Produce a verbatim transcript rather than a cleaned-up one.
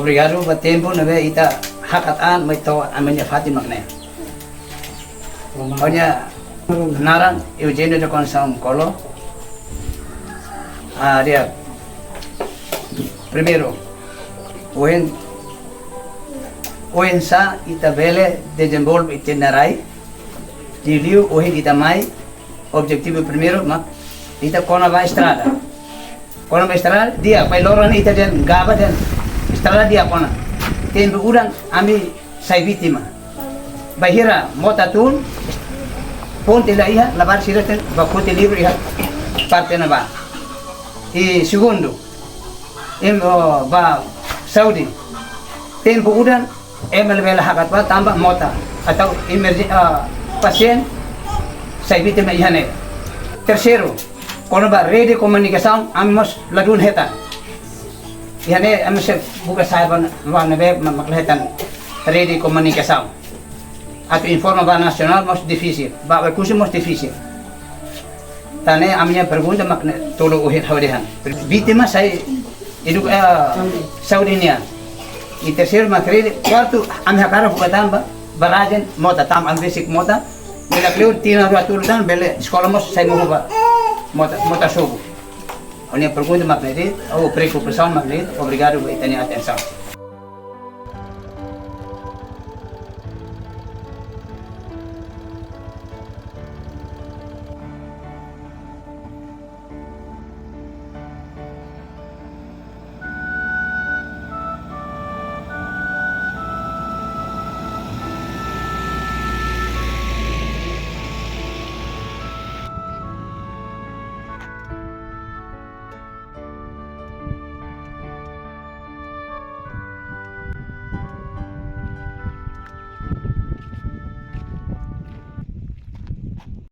Obrigadu ba tempu ne'ebé ita hakat an mai to'o ami-nia fatin mak ne'e. Ha'u-nia naran Eugenio da Conceição Colo. Ah, di'ak. Primeiru, ohin, oinsá ita bele dezenvolve ita-nia rai. Liuliu ohin ita mai, objetivu primeiru mak ita kona-ba estrada. Kona-ba estrada, di'ak, ba loron ne'e ita dehan gaba dehan estrada di'ak ona. Tempu udan ami sai vítima. Bainhira mota tun, ponte la iha, labarik sira tenke bá foti livru iha parte ne'ebá. I segundu, ema, oh, ba saúde. Tempu udan, ema labele hakat bá tanba mota. Atau emerjen-, ah, pasiente sai vítima iha ne'e. Terseiru, kona-ba rede komunikasaun, ami mós ladún hetan. Iha ne'e ami sei buka sa'e ba, ba ne'ebé ma-, mak la hetan rede komunikasaun. Atu informa ba nasionál mós difisil, ba, ba Oekusi mós difisil. Tan ne'e ami-nia pergunta mak ne'e tolu ohin ha'u dehan. Vítima sai edu-, eh, saúde nian. I terseiru mak rede, kuartu ami hakarak buka tanba barrajen mota, tanba ami besik mota. Bele kleur tinan rua tolu tan bele eskola mós sai mohu ba mota, mota sobu. Ha'u-nia pergunta mak ne'e de'it, ou preokupasaun mak ne'e de'it, obrigadu ba ita-nia atensaun.